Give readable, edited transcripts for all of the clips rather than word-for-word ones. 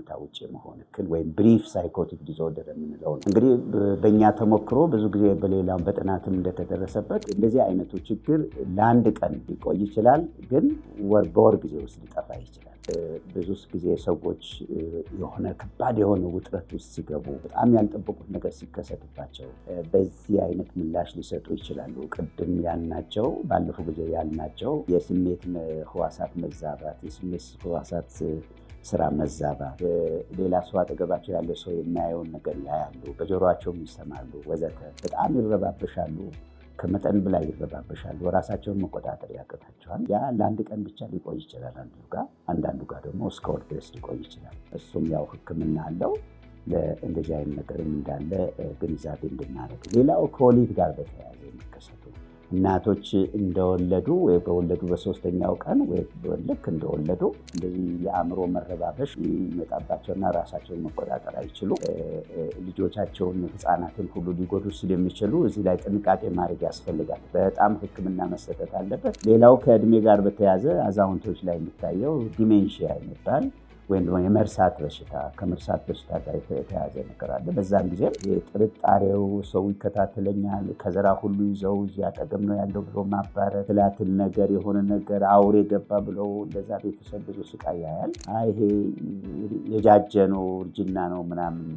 ከእውነታ ውጭ የመሆን እክል ወይም brief psychotic disorder የምንለው ነው። እንግዲህ በእኛ ተሞክሮ ብዙ ጊዜ በሌላም በጥናትም እንደተደረሰበት እንደዚህ አይነቱ ችግር ለአንድ ቀን ሊቆይ ይችላል፣ ግን ወር በወር ጊዜ ውስጥ ሊጠፋ ይችላል። ብዙ ጊዜ ሰዎች የሆነ ከባድ የሆነ ውጥረት ውስጥ ሲገቡ፣ በጣም ያልጠበቁት ነገር ሲከሰትባቸው በዚህ አይነት ምላሽ ሊሰጡ ይችላሉ። ቅድም ያልናቸው፣ ባለፈው ጊዜ ያልናቸው የስሜት ህዋሳት መዛባት፣ የስሜት ህዋሳት ስራ መዛባት፣ ሌላ ሰው አጠገባቸው ያለ ሰው የሚያየውን ነገር ያያሉ፣ በጆሮአቸውም ይሰማሉ፣ ወዘተ። በጣም ይረባበሻሉ። ከመጠን በላይ ይረባበሻሉ። ራሳቸውን መቆጣጠር ያቅታቸዋል። ያ ለአንድ ቀን ብቻ ሊቆይ ይችላል አንዱ ጋር፣ አንዳንዱ ጋር ደግሞ እስከ ወር ድረስ ሊቆይ ይችላል። እሱም ያው ሕክምና አለው። እንደዚህ አይነት ነገርም እንዳለ ግንዛቤ እንድናደርግ። ሌላው ከወሊድ ጋር በተያያዘ የሚከሰቱ፣ እናቶች እንደወለዱ ወይ በወለዱ በሶስተኛው ቀን ወይ ልክ እንደወለዱ እንደዚህ የአእምሮ መረባበሽ ይመጣባቸውና ራሳቸውን መቆጣጠር አይችሉ፣ ልጆቻቸውን፣ ህፃናትን ሁሉ ሊጎዱ ስለሚችሉ እዚህ ላይ ጥንቃቄ ማድረግ ያስፈልጋል። በጣም ሕክምና መሰጠት አለበት። ሌላው ከእድሜ ጋር በተያያዘ አዛውንቶች ላይ የሚታየው dementia የሚባል ወይም ደግሞ የመርሳት በሽታ፣ ከመርሳት በሽታ ጋር የተያያዘ ነገር አለ። በዛም ጊዜ የጥርጣሬው፣ ሰው ይከታተለኛል፣ ከዘራ ሁሉ ይዘው እዚህ አጠገብ ነው ያለው ብሎ ማባረር፣ ትላትል ነገር፣ የሆነ ነገር፣ አውሬ ገባ ብለው እንደዛ ቤተሰብ ብዙ ስቃይ ያያል። አይ ይሄ የጃጀ ነው፣ እርጅና ነው ምናምን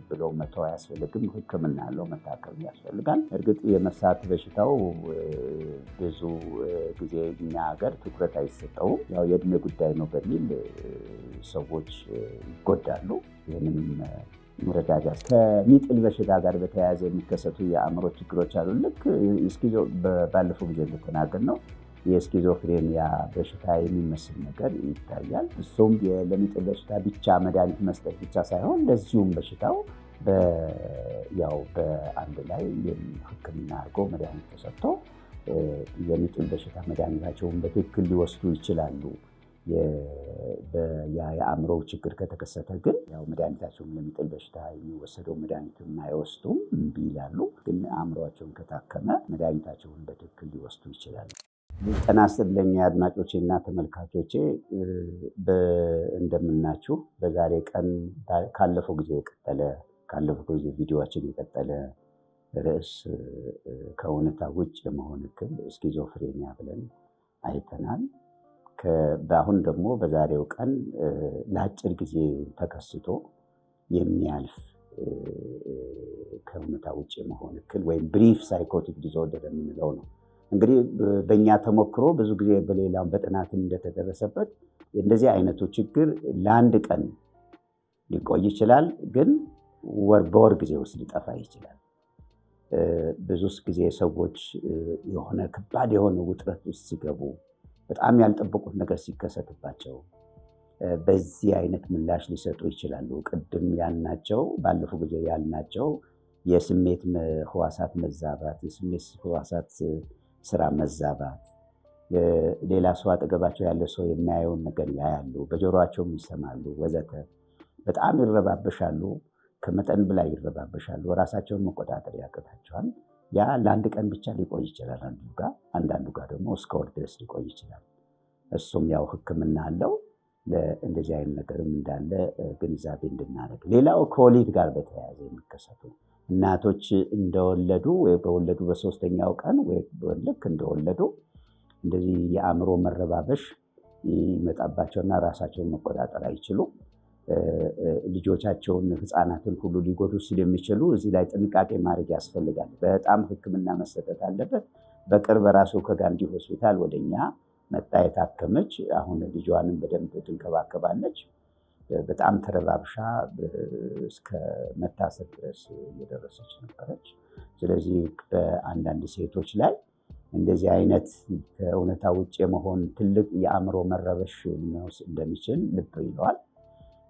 ብሎ መተው አያስፈልግም። ሕክምና አለው፣ መታከም ያስፈልጋል። እርግጥ የመርሳት በሽታው ብዙ ጊዜ እኛ ሀገር ትኩረት አይሰጠውም። ያው የእድሜ ጉዳይ ነው በሚል ሰዎች ይጎዳሉ። ይህንንም መረዳጃ ከሚጥል በሽታ ጋር በተያያዘ የሚከሰቱ የአእምሮ ችግሮች አሉ። ልክ ባለፈው ጊዜ እንደተናገርነው የ schizophrenia በሽታ የሚመስል ነገር ይታያል። እሱም ለሚጥል በሽታ ብቻ መድኃኒት መስጠት ብቻ ሳይሆን ለዚሁም በሽታው ያው በአንድ ላይ ሕክምና አድርጎ መድኃኒት ተሰጥቶ የሚጥል በሽታ መድኃኒታቸውን በትክክል ሊወስዱ ይችላሉ። የአእምሮ ችግር ከተከሰተ ግን ያው መድኃኒታቸውን፣ ለሚጥል በሽታ የሚወሰደው መድኃኒትም አይወስዱም፣ እምቢ ይላሉ። ግን አእምሯቸውን ከታከመ መድኃኒታቸውን በትክክል ሊወስዱ ይችላሉ። ጤና ይስጥልኝ አድማጮቼ እና ተመልካቾቼ፣ እንደምናችሁ። በዛሬ ቀን ካለፈው ጊዜ የቀጠለ፣ ካለፈው ጊዜ ቪዲዮችን የቀጠለ ርዕስ ከእውነታ ውጭ የመሆን እክል schizophrenia ብለን አይተናል። በአሁን ደግሞ በዛሬው ቀን ለአጭር ጊዜ ተከስቶ የሚያልፍ ከእውነታ ውጭ የመሆን እክል ወይም brief psychotic disorder የምንለው ነው። እንግዲህ በእኛ ተሞክሮ ብዙ ጊዜ በሌላም በጥናትም እንደተደረሰበት እንደዚህ አይነቱ ችግር ለአንድ ቀን ሊቆይ ይችላል፣ ግን ወር በወር ጊዜ ውስጥ ሊጠፋ ይችላል። ብዙ ጊዜ ሰዎች የሆነ ከባድ የሆነ ውጥረት ውስጥ ሲገቡ፣ በጣም ያልጠበቁት ነገር ሲከሰትባቸው በዚህ አይነት ምላሽ ሊሰጡ ይችላሉ። ቅድም ያልናቸው፣ ባለፈው ጊዜ ያልናቸው የስሜት ህዋሳት መዛባት፣ የስሜት ህዋሳት ስራ መዛባት፣ ሌላ ሰው አጠገባቸው ያለ ሰው የሚያየውን ነገር ያያሉ፣ በጆሮአቸውም ይሰማሉ፣ ወዘተ። በጣም ይረባበሻሉ፣ ከመጠን በላይ ይረባበሻሉ፣ ራሳቸውን መቆጣጠር ያቅታቸዋል። ያ ለአንድ ቀን ብቻ ሊቆይ ይችላል አንዱ ጋር፣ አንዳንዱ ጋር ደግሞ እስከ ወር ድረስ ሊቆይ ይችላል። እሱም ያው ሕክምና አለው። እንደዚህ አይነት ነገርም እንዳለ ግንዛቤ እንድናደርግ። ሌላው ከወሊድ ጋር በተያያዘ የሚከሰቱ፣ እናቶች እንደወለዱ ወይ በወለዱ በሶስተኛው ቀን ወይ ልክ እንደወለዱ እንደዚህ የአእምሮ መረባበሽ ይመጣባቸውና ራሳቸውን መቆጣጠር አይችሉም። ልጆቻቸውን፣ ህፃናትን ሁሉ ሊጎዱ ስለሚችሉ እዚህ ላይ ጥንቃቄ ማድረግ ያስፈልጋል። በጣም ሕክምና መሰጠት አለበት። በቅርብ ራሱ ከጋንዲ ሆስፒታል ወደኛ መጣ የታከመች፣ አሁን ልጇንም በደንብ ትንከባከባለች። በጣም ተረባብሻ እስከ መታሰር ድረስ እየደረሰች ነበረች። ስለዚህ በአንዳንድ ሴቶች ላይ እንደዚህ አይነት ከእውነታ ውጭ የመሆን ትልቅ የአእምሮ መረበሽ ሊኖር እንደሚችል ልብ ይለዋል።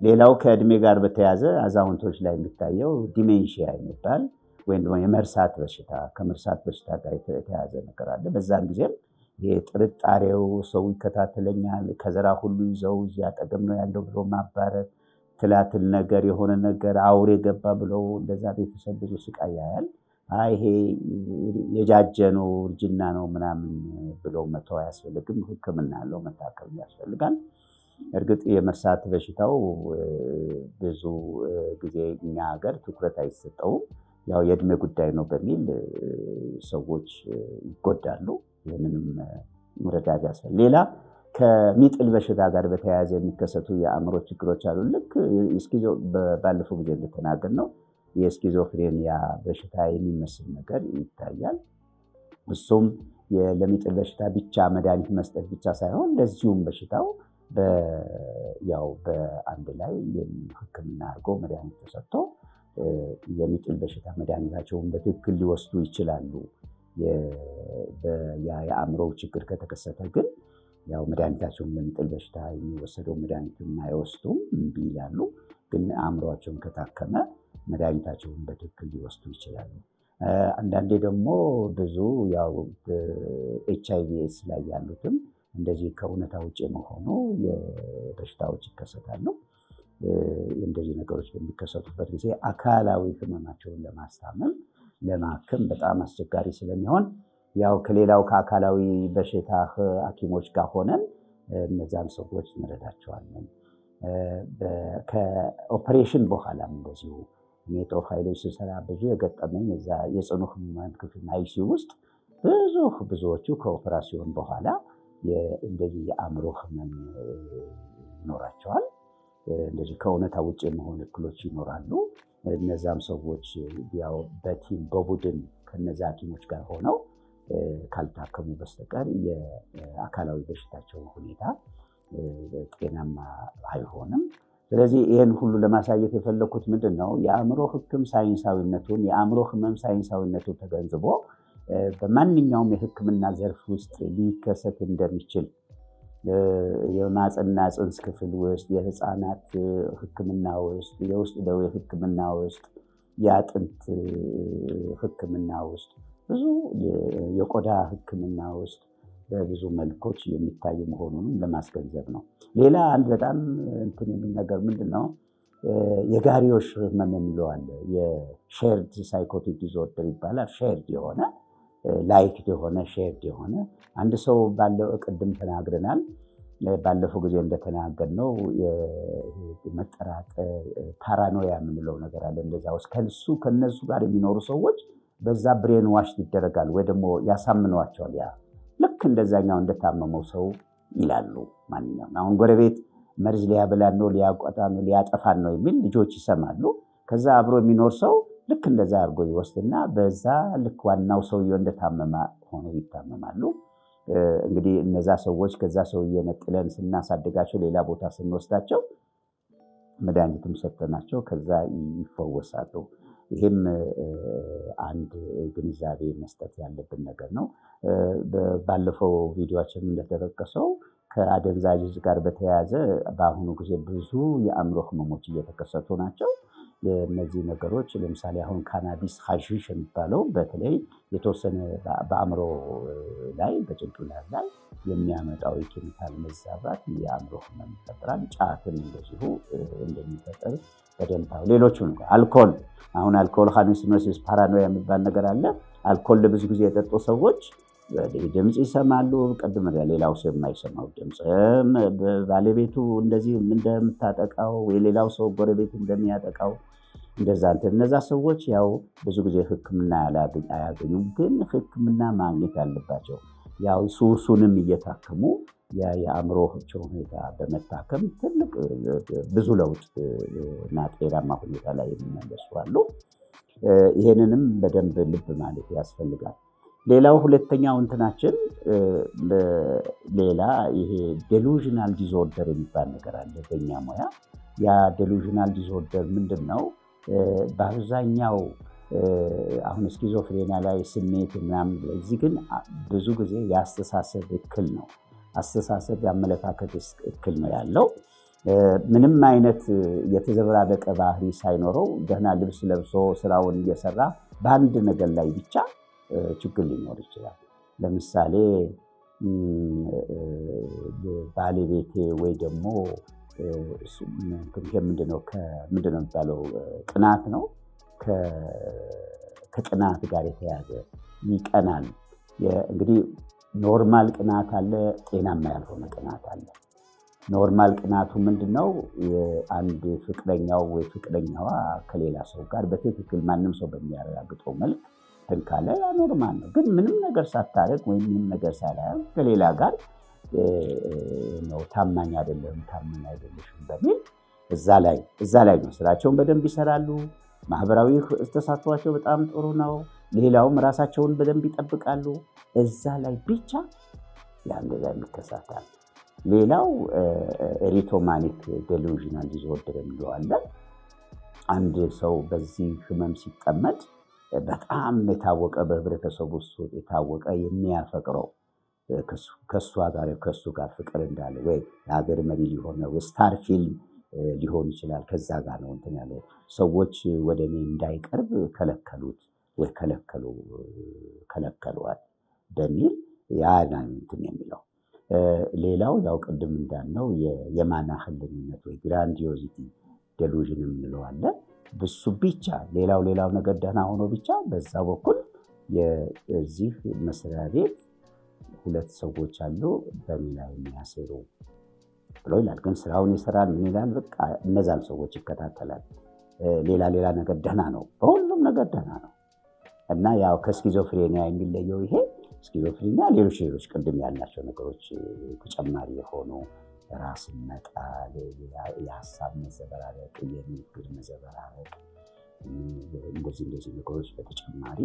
ሌላው ከእድሜ ጋር በተያያዘ አዛውንቶች ላይ የሚታየው dementia የሚባል ወይም ደግሞ የመርሳት በሽታ፣ ከመርሳት በሽታ ጋር የተያያዘ ነገር አለ። በዛም ጊዜም የጥርጣሬው፣ ሰው ይከታተለኛል፣ ከዘራ ሁሉ ይዘው እዚህ አጠገብ ነው ያለው ብሎ ማባረር፣ ትላትል ነገር፣ የሆነ ነገር፣ አውሬ ገባ ብለው እንደዛ ቤተሰብ ብዙ ስቃይ ያያል። አይ ይሄ የጃጀ ነው፣ እርጅና ነው ምናምን ብሎ መተው አያስፈልግም። ሕክምና አለው፣ መታከም ያስፈልጋል። እርግጥ የመርሳት በሽታው ብዙ ጊዜ እኛ ሀገር ትኩረት አይሰጠውም። ያው የእድሜ ጉዳይ ነው በሚል ሰዎች ይጎዳሉ። ይህንንም መረዳት ያስፈልጋል። ሌላ ከሚጥል በሽታ ጋር በተያያዘ የሚከሰቱ የአእምሮ ችግሮች አሉ። ልክ ባለፈው ጊዜ እንደተናገርነው የ schizophrenia በሽታ የሚመስል ነገር ይታያል። እሱም ለሚጥል በሽታ ብቻ መድኃኒት መስጠት ብቻ ሳይሆን ለዚሁም በሽታው ያው በአንድ ላይ ሕክምና አድርጎ መድኃኒት ተሰጥቶ የሚጥል በሽታ መድኃኒታቸውን በትክክል ሊወስዱ ይችላሉ። የአእምሮ ችግር ከተከሰተ ግን ያው መድኃኒታቸውን ለሚጥል በሽታ የሚወሰደው መድኃኒትም አይወስዱም፣ እምቢ ይላሉ። ግን አእምሯቸውን ከታከመ መድኃኒታቸውን በትክክል ሊወስዱ ይችላሉ። አንዳንዴ ደግሞ ብዙ ያው HIV AIDS ላይ ያሉትም እንደዚህ ከእውነታ ውጭ የመሆኑ በሽታዎች ይከሰታሉ። እንደዚህ ነገሮች በሚከሰቱበት ጊዜ አካላዊ ህመማቸውን ለማስታመም ለማከም በጣም አስቸጋሪ ስለሚሆን ያው ከሌላው ከአካላዊ በሽታ ሐኪሞች ጋር ሆነን እነዛን ሰዎች እንረዳቸዋለን። ከኦፕሬሽን በኋላም እንደዚሁ እኔ ጦር ኃይሎች ስሰራ ብዙ የገጠመኝ እዛ የጽኑ ህሙማን ክፍል ICU ውስጥ ብዙዎቹ ከኦፕራሲዮን በኋላ እንደዚህ የአእምሮ ህመም ይኖራቸዋል። እንደዚህ ከእውነታ ውጭ የመሆን እክሎች ይኖራሉ። እነዛም ሰዎች ያው በ team በቡድን ከነዛ ሐኪሞች ጋር ሆነው ካልታከሙ በስተቀር የአካላዊ በሽታቸው ሁኔታ ጤናማ አይሆንም። ስለዚህ ይህን ሁሉ ለማሳየት የፈለኩት ምንድን ነው፣ የአእምሮ ህክም ሳይንሳዊነቱን የአእምሮ ህመም ሳይንሳዊነቱን ተገንዝቦ በማንኛውም የህክምና ዘርፍ ውስጥ ሊከሰት እንደሚችል የማህፀንና ጽንስ ክፍል ውስጥ፣ የህፃናት ህክምና ውስጥ፣ የውስጥ ደዌ ህክምና ውስጥ፣ የአጥንት ህክምና ውስጥ፣ ብዙ የቆዳ ህክምና ውስጥ በብዙ መልኮች የሚታዩ መሆኑንም ለማስገንዘብ ነው። ሌላ አንድ በጣም እንትን የሚል ነገር ምንድን ነው፣ የጋሪዮሽ ህመም የሚለው አለ። የ shared psychotic disorder ይባላል። Shared የሆነ like የሆነ shared የሆነ አንድ ሰው ባለው ቅድም ተናግረናል። ባለፈው ጊዜ እንደተናገርነው መጠራጠር፣ paranoia የምንለው ነገር አለ። እንደዛ ውስጥ ከነሱ ጋር የሚኖሩ ሰዎች በዛ brainwash ይደረጋል ወይ ደግሞ ያሳምኗቸዋል። ያ ልክ እንደዛኛው እንደታመመው ሰው ይላሉ። ማንኛውም አሁን ጎረቤት መርዝ ሊያበላን ነው፣ ሊያቆጣን ነው፣ ሊያጠፋን ነው የሚል ልጆች ይሰማሉ። ከዛ አብሮ የሚኖር ሰው ልክ እንደዛ አድርጎ ይወስድና በዛ ልክ ዋናው ሰውየው እንደታመመ ሆነው ይታመማሉ። እንግዲህ እነዛ ሰዎች ከዛ ሰውዬ ነጥለን ስናሳድጋቸው ሌላ ቦታ ስንወስዳቸው መድኃኒትም ሰጥተናቸው ከዛ ይፈወሳሉ። ይሄም አንድ ግንዛቤ መስጠት ያለብን ነገር ነው። ባለፈው ቪዲዮችን እንደተጠቀሰው ከአደንዛዥ እጽ ጋር በተያያዘ በአሁኑ ጊዜ ብዙ የአእምሮ ህመሞች እየተከሰቱ ናቸው። እነዚህ ነገሮች ለምሳሌ አሁን ካናቢስ ሀሺሽ የሚባለው በተለይ የተወሰነ በአእምሮ ላይ በጭንቅላት ላይ የሚያመጣው የኬሚካል መዛባት የአእምሮ ህመም ይፈጥራል። ጫትም እንደዚሁ እንደሚፈጥር በደንብ ሌሎቹም አልኮል አሁን alcohol hallucinosis paranoia የሚባል ነገር አለ። አልኮል ለብዙ ጊዜ የጠጡ ሰዎች ድምፅ ይሰማሉ። ቅድም ሌላው ሰው የማይሰማው ድምፅ ባለቤቱ እንደዚህ እንደምታጠቃው የሌላው ሰው ጎረቤት እንደሚያጠቃው እንደዛ እንትን እነዛ ሰዎች ያው ብዙ ጊዜ ሕክምና አያገኙም፣ ግን ሕክምና ማግኘት አለባቸው። ያው ሱሱንም እየታከሙ የአእምሮቸው ሁኔታ በመታከም ትልቅ ብዙ ለውጥ እና ጤናማ ሁኔታ ላይ የሚመለሱ አሉ። ይሄንንም በደንብ ልብ ማለት ያስፈልጋል። ሌላው ሁለተኛው እንትናችን ሌላ ይሄ delusional disorder የሚባል ነገር አለ በእኛ ሙያ። ያ delusional disorder ምንድን ነው? በአብዛኛው አሁን schizophrenia ላይ ስሜት ምናምን፣ እዚህ ግን ብዙ ጊዜ የአስተሳሰብ እክል ነው። አስተሳሰብ የአመለካከት እክል ነው ያለው። ምንም አይነት የተዘበራረቀ ባህሪ ሳይኖረው ደህና ልብስ ለብሶ ስራውን እየሰራ በአንድ ነገር ላይ ብቻ ችግር ሊኖር ይችላል። ለምሳሌ ባለቤቴ ወይ ደግሞ ምንድነው የሚባለው ቅናት ነው። ከቅናት ጋር የተያዘ ይቀናል። እንግዲህ normal ቅናት አለ፣ ጤናማ ያልሆነ ቅናት አለ። Normal ቅናቱ ምንድን ነው? አንድ ፍቅረኛው ወይ ፍቅረኛዋ ከሌላ ሰው ጋር በትክክል ማንም ሰው በሚያረጋግጠው መልክ እንትን ካለ ያ normal ነው። ግን ምንም ነገር ሳታደርግ ወይም ምንም ነገር ሳላደርግ ከሌላ ጋር ነው፣ ታማኝ አይደለም፣ ታማኝ አይደለሽም በሚል እዛ ላይ ነው። ስራቸውን በደንብ ይሰራሉ። ማህበራዊ ተሳትፏቸው በጣም ጥሩ ነው። ሌላውም ራሳቸውን በደንብ ይጠብቃሉ። እዛ ላይ ብቻ ያ እንደዛ የሚከሰታል። ሌላው erotomanic delusional disorder የሚለው አለ። አንድ ሰው በዚህ ህመም ሲጠመድ በጣም የታወቀ፣ በህብረተሰቡ ውስጥ የታወቀ፣ የሚያፈቅረው ከእሷ ጋር ከእሱ ጋር ፍቅር እንዳለ ወይ የሀገር መሪ ሊሆን ወይ star ፊልም ሊሆን ይችላል። ከዛ ጋር ነው እንትን ያለው፣ ሰዎች ወደ እኔ እንዳይቀርብ ከለከሉት ወይ ከለከሏት በሚል ያ እንትን የሚለው። ሌላው ያው ቅድም እንዳልነው የማናህልኝነት ወይ grandiosity delusion የምንለው አለ። እሱ ብቻ ሌላው ሌላው ነገር ደህና ሆኖ ብቻ በዛ በኩል የዚህ መስሪያ ቤት ሁለት ሰዎች አሉ በእኔ ላይ የሚያሴሩ ብሎ ይላል። ግን ስራውን ይሰራል። ምን ይላል? በቃ እነዛን ሰዎች ይከታተላል። ሌላ ሌላ ነገር ደህና ነው፣ በሁሉም ነገር ደህና ነው። እና ያው ከ schizophrenia የሚለየው ይሄ schizophrenia ሌሎች ሌሎች ቅድም ያልናቸው ነገሮች ተጨማሪ የሆኑ ራስን መጣል፣ የሀሳብ መዘበራረቅ፣ የንግግር መዘበራረቅ፣ እንደዚህ እንደዚህ ነገሮች በተጨማሪ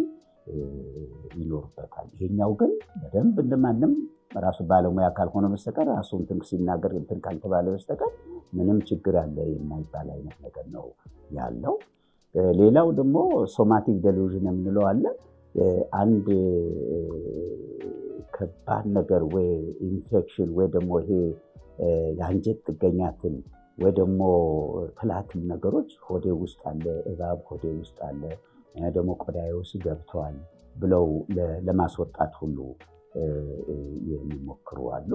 ይኖሩበታል። ይሄኛው ግን በደንብ እንደማንም ራሱ ባለሙያ ካልሆነ በስተቀር፣ ራሱ እንትን ሲናገር እንትን ካልተባለ በስተቀር ምንም ችግር አለ የማይባል አይነት ነገር ነው ያለው። ሌላው ደግሞ somatic delusion የምንለው አለ። አንድ ከባድ ነገር ወይ ኢንፌክሽን ወይ ደግሞ ይሄ የአንጀት ጥገኛትን ወይ ደግሞ ትላትል ነገሮች ሆዴ ውስጥ አለ፣ እባብ ሆዴ ውስጥ አለ፣ ደግሞ ቆዳዬ ውስጥ ገብተዋል ብለው ለማስወጣት ሁሉ የሚሞክሩ አሉ።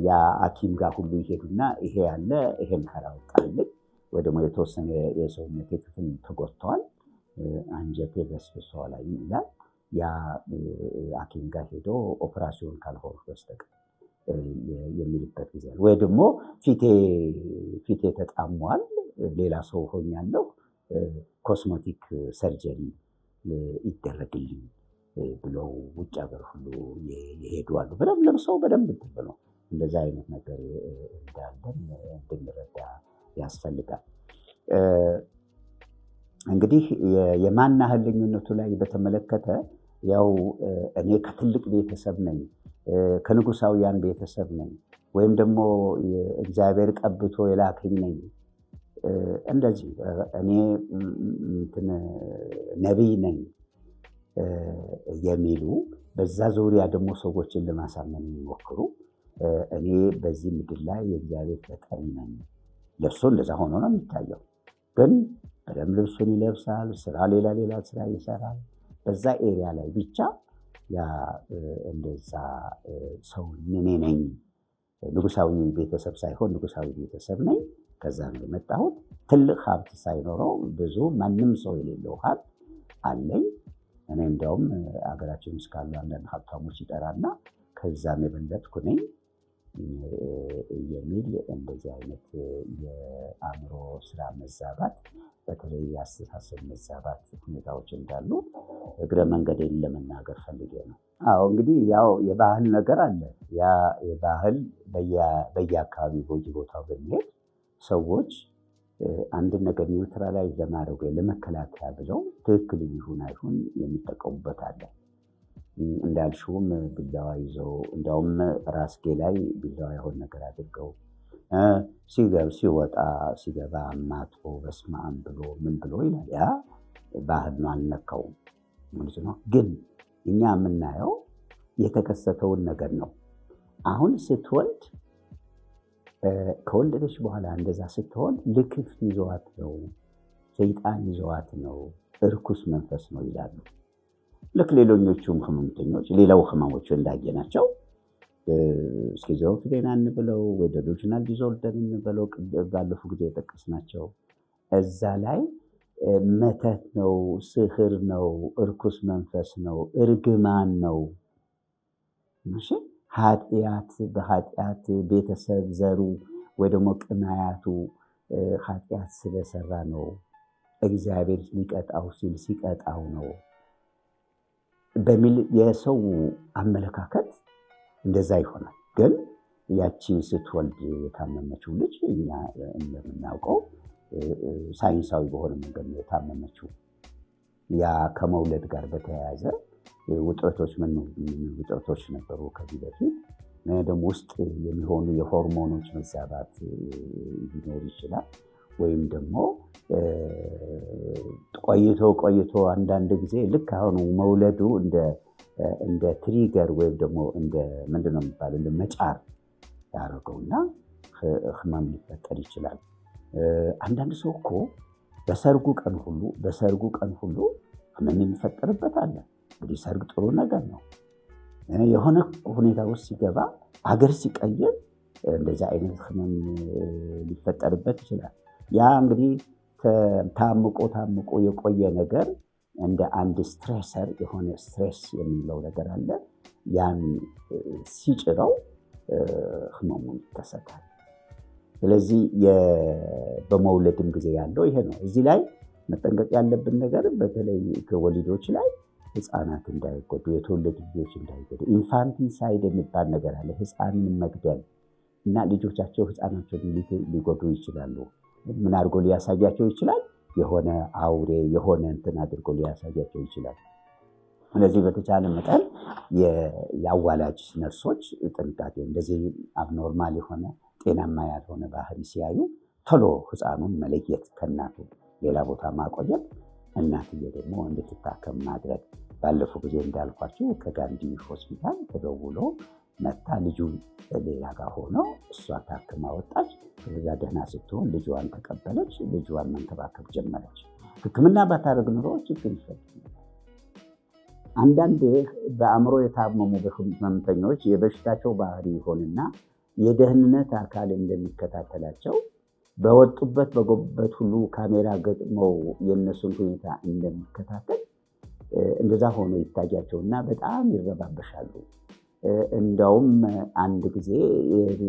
ያ ሐኪም ጋር ሁሉ ይሄዱና ይሄ ያለ ይሄን ካላወጣልኝ ወይ ደግሞ የተወሰነ የሰውነቴ ክፍል ተጎድተዋል፣ አንጀቴ በስብሷል ይላል። ያ ሐኪም ጋር ሄዶ ኦፕራሲዮን ካልሆንኩ በስተቀር የሚልበት ጊዜ አለ። ወይ ደግሞ ፊቴ ተጣሟል፣ ሌላ ሰው ሆኛለሁ፣ cosmetic surgery ይደረግልኝ ብለው ውጭ ሀገር ሁሉ የሄዱ አሉ። በደንብ ለብሰው በደንብ እንትን ብለው እንደዛ አይነት ነገር እንዳለን እንድንረዳ ያስፈልጋል። እንግዲህ የማናህልኝነቱ ላይ በተመለከተ ያው እኔ ከትልቅ ቤተሰብ ነኝ፣ ከንጉሳውያን ቤተሰብ ነኝ፣ ወይም ደግሞ እግዚአብሔር ቀብቶ የላከኝ ነኝ፣ እንደዚህ እኔ ነቢይ ነኝ የሚሉ፣ በዛ ዙሪያ ደግሞ ሰዎችን ለማሳመን የሚሞክሩ፣ እኔ በዚህ ምድር ላይ የእግዚአብሔር ተጠሪ ነኝ፣ ለእሱ እንደዛ ሆኖ ነው የሚታየው። ግን በደንብ ልብሱን ይለብሳል፣ ስራ ሌላ ሌላ ስራ ይሰራል። በዛ area ላይ ብቻ ያ እንደዛ ሰው እኔ ነኝ፣ ንጉሳዊ ቤተሰብ ሳይሆን ንጉሳዊ ቤተሰብ ነኝ፣ ከዛ ነው የመጣሁት። ትልቅ ሀብት ሳይኖረው ብዙ ማንም ሰው የሌለው ሀብት አለኝ። እኔ እንዲያውም ሀገራችን ውስጥ ካሉ አንዳንድ ሀብታሞች ይጠራና ከዛም የበለጥኩ ነኝ የሚል እንደዚህ አይነት የአእምሮ ስራ መዛባት፣ በተለይ የአስተሳሰብ መዛባት ሁኔታዎች እንዳሉ እግረ መንገዴን ለመናገር ፈልጌ ነው። አዎ፣ እንግዲህ ያው የባህል ነገር አለ። ያ የባህል በየአካባቢው በየቦታው በሚሄድ ሰዎች አንድን ነገር neutralize ለማድረግ ወይ ለመከላከያ ብለው ትክክል ይሁን አይሁን የሚጠቀሙበት አለ። እንዳልሽውም ቢላዋ ይዘው፣ እንዲያውም ራስጌ ላይ ቢላዋ የሆነ ነገር አድርገው ሲገብ ሲወጣ ሲገባ አማትቦ በስመ አብ ብሎ ምን ብሎ ይላል። ያ ባህል ነው፣ አልነካውም ማለት ነው። ግን እኛ የምናየው የተከሰተውን ነገር ነው። አሁን ስትወልድ፣ ከወለደች በኋላ እንደዛ ስትሆን ልክፍት ይዘዋት ነው፣ ሰይጣን ይዘዋት ነው፣ እርኩስ መንፈስ ነው ይላሉ። ልክ ሌሎኞቹም ህመምተኞች ሌላው ህመሞች እንዳየናቸው schizophrenia እንበለው ወይ delusional disorder እንበለው ባለፉ ጊዜ የጠቀስናቸው እዛ ላይ መተት ነው፣ ስህር ነው፣ እርኩስ መንፈስ ነው፣ እርግማን ነው። እሺ፣ ኃጢአት በኃጢአት ቤተሰብ ዘሩ ወይ ደግሞ ቅማያቱ ኃጢአት ስለሰራ ነው፣ እግዚአብሔር ሊቀጣው ሲል ሲቀጣው ነው በሚል የሰው አመለካከት እንደዛ ይሆናል። ግን ያቺ ስትወልድ የታመመችው ልጅ እኛ እንደምናውቀው ሳይንሳዊ በሆነ መንገድ ነው የታመመችው። ያ ከመውለድ ጋር በተያያዘ ውጥረቶች ምን ውጥረቶች ነበሩ ከዚህ በፊት ደግሞ ውስጥ የሚሆኑ የሆርሞኖች መዛባት ሊኖር ይችላል። ወይም ደግሞ ቆይቶ ቆይቶ አንዳንድ ጊዜ ልክ አሁን መውለዱ እንደ ትሪገር ወይም ደግሞ እንደ ምንድን ነው የሚባለው እንደ መጫር ያደረገውና ህመም ሊፈጠር ይችላል። አንዳንድ ሰው እኮ በሰርጉ ቀን ሁሉ ህመም የሚፈጠርበት አለ። እንግዲህ ሰርግ ጥሩ ነገር ነው። የሆነ ሁኔታ ውስጥ ሲገባ አገር ሲቀይር እንደዚህ አይነት ህመም ሊፈጠርበት ይችላል። ያ እንግዲህ ታምቆ ታምቆ የቆየ ነገር እንደ አንድ stressor የሆነ stress የምንለው ነገር አለ። ያን ሲጭረው ህመሙን ይከሰታል። ስለዚህ በመውለድም ጊዜ ያለው ይሄ ነው። እዚህ ላይ መጠንቀቅ ያለብን ነገር በተለይ ከወሊዶች ላይ ህፃናት እንዳይጎዱ፣ የተወለዱ ልጆች እንዳይጎዱ፣ infanticide የሚባል ነገር አለ። ህፃንን መግደል እና ልጆቻቸው ህፃናቸውን ሊጎዱ ይችላሉ። ምን አድርጎ ሊያሳያቸው ይችላል? የሆነ አውሬ የሆነ እንትን አድርጎ ሊያሳያቸው ይችላል። ስለዚህ በተቻለ መጠን የአዋላጅ ነርሶች ጥንቃቄ እንደዚህ abnormal የሆነ ጤናማ ያልሆነ ባህሪ ሲያዩ ቶሎ ህፃኑን መለየት፣ ከእናቱ ሌላ ቦታ ማቆየት፣ እናትዬ ደግሞ እንድትታከም ማድረግ። ባለፈው ጊዜ እንዳልኳቸው ከጋንዲ ሆስፒታል ተደውሎ መታ ልጁ ሌላ ጋር ሆኖ እሷ ታክማ ወጣች። ከዛ ደህና ስትሆን ልጇን ተቀበለች፣ ልጇን መንከባከብ ጀመረች። ሕክምና ባታደርግ ኑሮ ችግር ይፈጠር። አንዳንድ በአእምሮ የታመሙ ህመምተኞች የበሽታቸው ባህሪ ይሆንና የደህንነት አካል እንደሚከታተላቸው በወጡበት በጎበት ሁሉ ካሜራ ገጥመው የእነሱን ሁኔታ እንደሚከታተል እንደዛ ሆኖ ይታያቸውና በጣም ይረባበሻሉ። እንደውም አንድ ጊዜ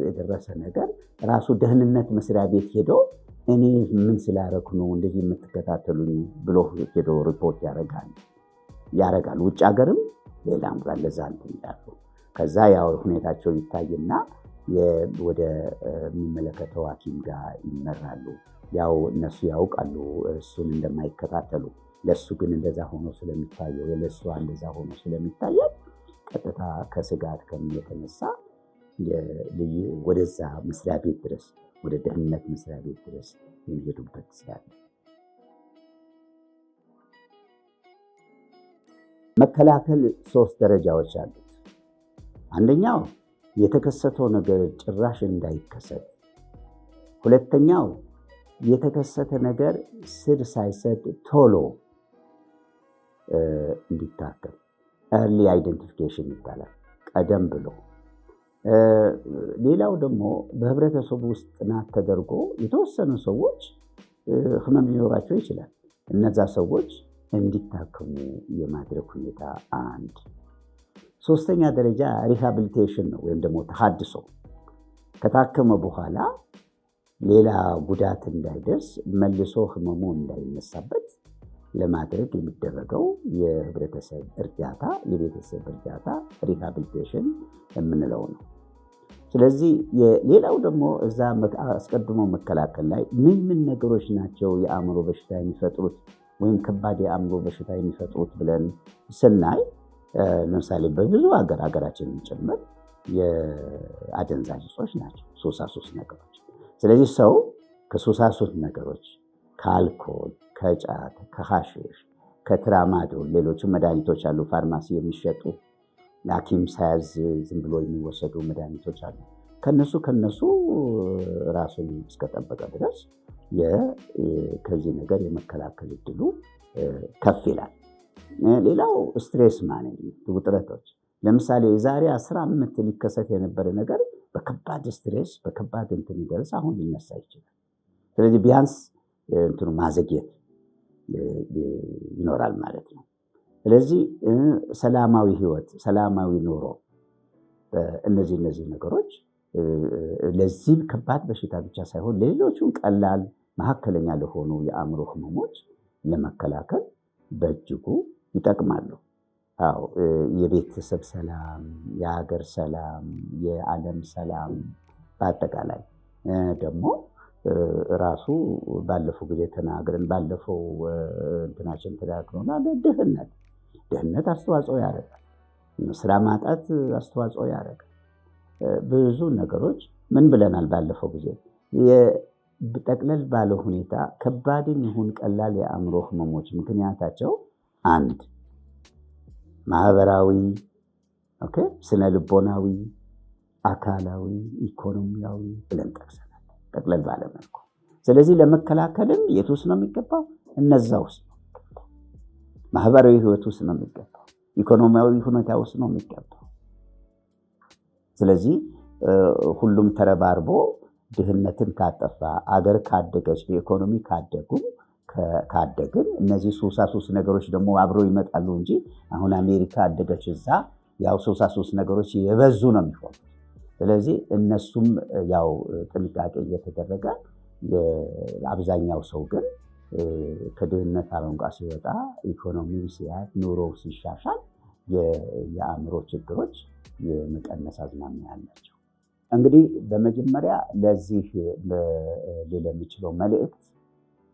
የደረሰ ነገር ራሱ ደህንነት መስሪያ ቤት ሄዶ እኔ ምን ስላረኩ ነው እንደዚህ የምትከታተሉኝ ብሎ ሄዶ ሪፖርት ያደርጋል። ውጭ ሀገርም ሌላም ጋር ለዛ እንትን ይላሉ። ከዛ ያው ሁኔታቸው ይታይና ወደ የሚመለከተው ሐኪም ጋር ይመራሉ። ያው እነሱ ያውቃሉ እሱን እንደማይከታተሉ፣ ለሱ ግን እንደዛ ሆኖ ስለሚታየው ለእሷ እንደዛ ሆኖ ስለሚታያት ቀጥታ ከስጋት ከምን የተነሳ ወደዛ መስሪያ ቤት ድረስ ወደ ደህንነት መስሪያ ቤት ድረስ የሚሄዱበት ጊዜ አለ። መከላከል 3 ደረጃዎች አሉት። አንደኛው የተከሰተው ነገር ጭራሽ እንዳይከሰት፣ ሁለተኛው የተከሰተ ነገር ስር ሳይሰድ ቶሎ እንዲታከም early identification ይባላል፣ ቀደም ብሎ። ሌላው ደግሞ በህብረተሰቡ ውስጥ ጥናት ተደርጎ የተወሰኑ ሰዎች ህመም ሊኖራቸው ይችላል። እነዛ ሰዎች እንዲታከሙ የማድረግ ሁኔታ አንድ። 3ኛ ደረጃ rehabilitation ነው ወይም ደግሞ ተሃድሶ። ከታከመ በኋላ ሌላ ጉዳት እንዳይደርስ መልሶ ህመሙ እንዳይነሳበት ለማድረግ የሚደረገው የህብረተሰብ እርዳታ የቤተሰብ እርዳታ rehabilitation የምንለው ነው። ስለዚህ ሌላው ደግሞ እዛ አስቀድሞ መከላከል ላይ ምን ምን ነገሮች ናቸው የአእምሮ በሽታ የሚፈጥሩት ወይም ከባድ የአእምሮ በሽታ የሚፈጥሩት ብለን ስናይ ለምሳሌ በብዙ ሀገራችንን ጭምር የአደንዛዥ እጾች ናቸው ሱሳሱስ ነገሮች። ስለዚህ ሰው ከሱሳሱስ ነገሮች ከአልኮል፣ ከጫት፣ ከሐሽሽ፣ ከትራማዶል ሌሎችም መድኃኒቶች አሉ ፋርማሲ የሚሸጡ ሐኪም ሳያዝ ዝም ብሎ የሚወሰዱ መድኃኒቶች አሉ። ከነሱ ራሱን እስከጠበቀ ድረስ ከዚህ ነገር የመከላከል እድሉ ከፍ ይላል። ሌላው stress management፣ ውጥረቶች። ለምሳሌ የዛሬ 10 ዓመት ሊከሰት የነበረ ነገር በከባድ stress በከባድ እንትን ይደርስ አሁን ሊነሳ ይችላል። ስለዚህ ቢያንስ እንትኑ ማዘግየት ይኖራል ማለት ነው። ስለዚህ ሰላማዊ ህይወት፣ ሰላማዊ ኑሮ፣ እነዚህ ነገሮች ለዚህ ከባድ በሽታ ብቻ ሳይሆን ለሌሎቹም ቀላል መካከለኛ ለሆኑ የአእምሮ ህመሞች ለመከላከል በእጅጉ ይጠቅማሉ። አዎ የቤተሰብ ሰላም፣ የሀገር ሰላም፣ የዓለም ሰላም በአጠቃላይ ደግሞ ራሱ ባለፈው ጊዜ ተናግረን ባለፈው እንትናችን ተናግረናል። ድህነት አስተዋጽኦ ያደርጋል። ስራ ማጣት አስተዋጽኦ ያደርጋል። ብዙ ነገሮች ምን ብለናል ባለፈው ጊዜ ጠቅለል ባለ ሁኔታ ከባድም ይሁን ቀላል የአእምሮ ህመሞች ምክንያታቸው አንድ ማህበራዊ፣ okay፣ ስነ ልቦናዊ፣ አካላዊ፣ ኢኮኖሚያዊ ብለን ጠቅሰናል ጠቅለል ባለ መልኩ። ስለዚህ ለመከላከልም የት ውስጥ ነው የሚገባው? እነዛ ውስጥ ነው የሚገባው። ማህበራዊ ህይወት ውስጥ ነው የሚገባው። ኢኮኖሚያዊ ሁኔታ ውስጥ ነው የሚገባው። ስለዚህ ሁሉም ተረባርቦ ድህነትን ካጠፋ፣ አገር ካደገች፣ በኢኮኖሚ ካደግን እነዚህ ሱሳሱስ ነገሮች ደግሞ አብረው ይመጣሉ እንጂ አሁን አሜሪካ አደገች፣ እዛ ያው ሱሳሱስ ነገሮች የበዙ ነው የሚሆኑት። ስለዚህ እነሱም ያው ጥንቃቄ እየተደረገ አብዛኛው ሰው ግን ከድህነት አረንቋ ሲወጣ፣ ኢኮኖሚው ሲያድግ፣ ኑሮው ሲሻሻል የአእምሮ ችግሮች የመቀነስ አዝማሚያ አላቸው። እንግዲህ በመጀመሪያ ለዚህ ልል የምችለው መልእክት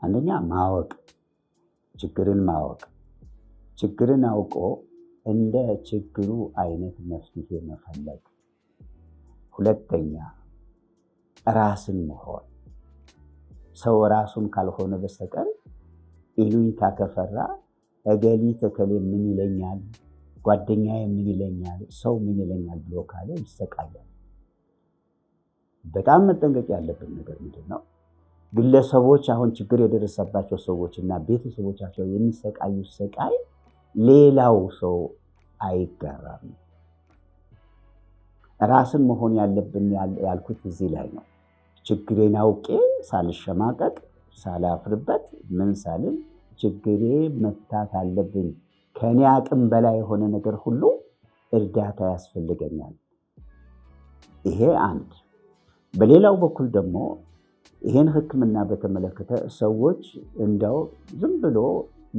አንደኛ ማወቅ፣ ችግርን ማወቅ፣ ችግርን አውቆ እንደ ችግሩ አይነት መፍትሄ መፈለግ። ሁለተኛ ራስን መሆን። ሰው ራሱን ካልሆነ በስተቀር ይሉኝታ ከፈራ እገሊት እከሌ ምን ይለኛል፣ ጓደኛዬ ምን ይለኛል፣ ሰው ምን ይለኛል ብሎ ካለ ይሰቃያል። በጣም መጠንቀቅ ያለብን ነገር ምንድን ነው? ግለሰቦች አሁን ችግር የደረሰባቸው ሰዎች እና ቤተሰቦቻቸው የሚሰቃዩ ስቃይ ሌላው ሰው አይጋራም። ራስን መሆን ያለብን ያልኩት እዚህ ላይ ነው። ችግሬን አውቄ ሳልሸማቀቅ ሳላፍርበት ምን ሳልል ችግሬ መፍታት አለብኝ። ከኔ አቅም በላይ የሆነ ነገር ሁሉ እርዳታ ያስፈልገኛል። ይሄ አንድ። በሌላው በኩል ደግሞ ይሄን ሕክምና በተመለከተ ሰዎች እንደው ዝም ብሎ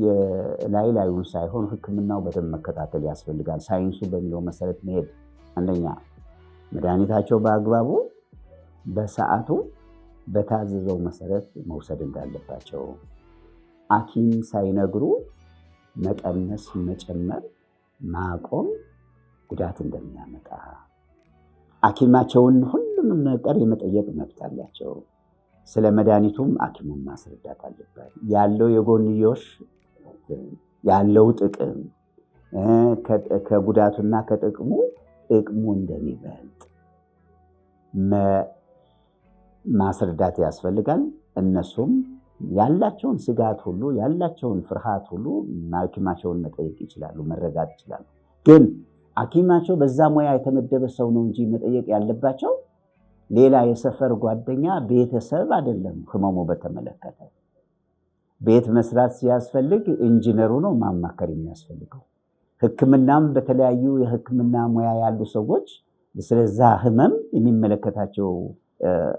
የላይ ላዩን ሳይሆን ሕክምናው በደንብ መከታተል ያስፈልጋል። ሳይንሱ በሚለው መሰረት መሄድ፣ አንደኛ መድኃኒታቸው በአግባቡ በሰዓቱ በታዘዘው መሰረት መውሰድ እንዳለባቸው፣ ሐኪም ሳይነግሩ መቀነስ፣ መጨመር፣ ማቆም ጉዳት እንደሚያመጣ፣ ሐኪማቸውን ሁሉንም ነገር የመጠየቅ መብት አላቸው። ስለ መድኃኒቱም ሐኪሙን ማስረዳት አለበት። ያለው የጎንዮሽ ያለው ጥቅም ከጉዳቱና ከጥቅሙ ጥቅሙ እንደሚበልጥ ማስረዳት ያስፈልጋል። እነሱም ያላቸውን ስጋት ሁሉ ያላቸውን ፍርሃት ሁሉ ሐኪማቸውን መጠየቅ ይችላሉ፣ መረዳት ይችላሉ። ግን ሐኪማቸው በዛ ሙያ የተመደበ ሰው ነው እንጂ መጠየቅ ያለባቸው ሌላ የሰፈር ጓደኛ፣ ቤተሰብ አይደለም። ህመሙ በተመለከተ ቤት መስራት ሲያስፈልግ ኢንጂነሩ ነው ማማከር የሚያስፈልገው። ሕክምናም በተለያዩ የሕክምና ሙያ ያሉ ሰዎች ስለዛ ህመም የሚመለከታቸው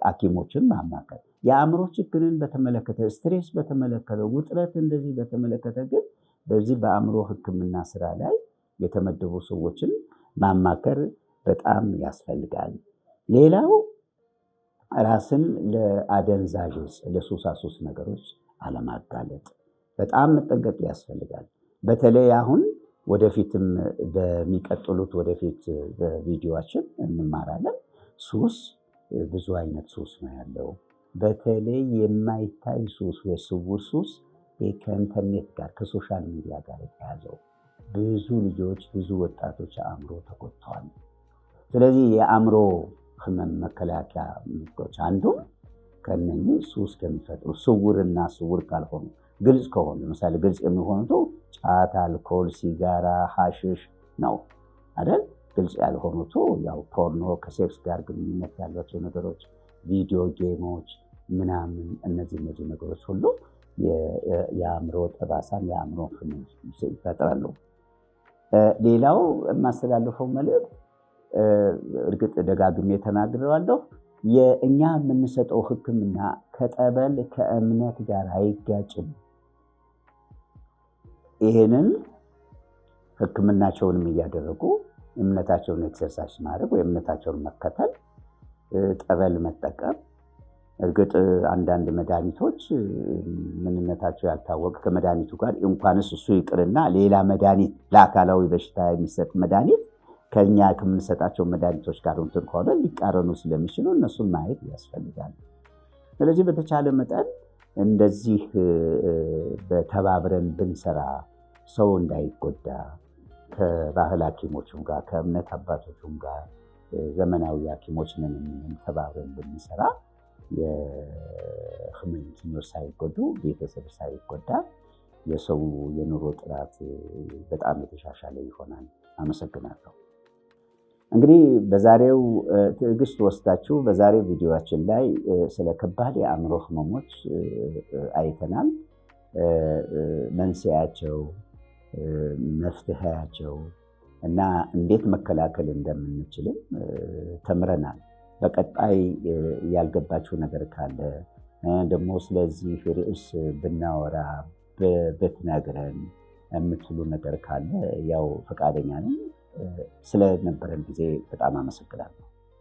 ሐኪሞችን ማማከር። የአእምሮ ችግርን በተመለከተ፣ stress በተመለከተ፣ ውጥረት እንደዚህ በተመለከተ ግን በዚህ በአእምሮ ሕክምና ስራ ላይ የተመደቡ ሰዎችን ማማከር በጣም ያስፈልጋል። ሌላው ራስን ለአደንዛዥ እጽ፣ ለሱሳሱስ ነገሮች አለማጋለጥ በጣም መጠንቀቅ ያስፈልጋል። በተለይ አሁን ወደፊትም በሚቀጥሉት ወደፊት በቪዲዮችን እንማራለን። ሱስ ብዙ አይነት ሱስ ነው ያለው። በተለይ የማይታይ ሱስ ወይ ስውር ሱስ ከኢንተርኔት ጋር ከ social media ጋር የተያዘው ብዙ ልጆች ብዙ ወጣቶች አእምሮ ተጎድተዋል። ስለዚህ የአእምሮ ህመም መከላከያ ምልክቶች አንዱ ከነኚህ ሱስ ከሚፈጥሩ ስውርና ስውር ካልሆኑ ግልጽ ከሆኑ፣ ለምሳሌ ግልጽ የሚሆኑት ጫት፣ አልኮል፣ ሲጋራ፣ ሐሽሽ ነው አይደል? ግልጽ ያልሆኑት ያው porno፣ ከ sex ጋር ግንኙነት ያላቸው ነገሮች፣ video game ኦች ምናምን፣ እነዚህ ነገሮች ሁሉ የአእምሮ ጠባሳን የአእምሮ ህመም ይፈጥራሉ። ሌላው የማስተላልፈው መልእክት እርግጥ ደጋግሜ ተናግሬዋለሁ። የእኛ የምንሰጠው ሕክምና ከጠበል ከእምነት ጋር አይጋጭም። ይህንን ሕክምናቸውንም እያደረጉ እምነታቸውን exercise ማድረግ ወይ እምነታቸውን መከተል፣ ጠበል መጠቀም። እርግጥ አንዳንድ መድኃኒቶች ምንነታቸው ያልታወቀ ከመድኃኒቱ ጋር እንኳንስ እሱ ይቅርና ሌላ መድኃኒት ለአካላዊ በሽታ የሚሰጥ መድኃኒት ከኛ ከምንሰጣቸው መድኃኒቶች ጋር እንትን ከሆነ ሊቃረኑ ስለሚችሉ እነሱን ማየት ያስፈልጋል። ስለዚህ በተቻለ መጠን እንደዚህ በተባብረን ብንሰራ ሰው እንዳይጎዳ ከባህል ሐኪሞቹም ጋር ከእምነት አባቶቹም ጋር ዘመናዊ ሐኪሞች ነን ተባብረን ብንሰራ የህመምተኞች ሳይጎዱ ቤተሰብ ሳይጎዳ የሰው የኑሮ ጥራት በጣም የተሻሻለ ይሆናል። አመሰግናለሁ። እንግዲህ በዛሬው ትዕግስት ወስዳችሁ በዛሬው ቪዲዮችን ላይ ስለ ከባድ የአእምሮ ህመሞች አይተናል። መንስኤያቸው፣ መፍትሄያቸው እና እንዴት መከላከል እንደምንችልም ተምረናል። በቀጣይ ያልገባችሁ ነገር ካለ ደግሞ ስለዚህ ርዕስ ብናወራ ብትነግረን የምትሉ ነገር ካለ ያው ፈቃደኛ ነኝ። ስለነበረን ጊዜ በጣም አመሰግናለሁ።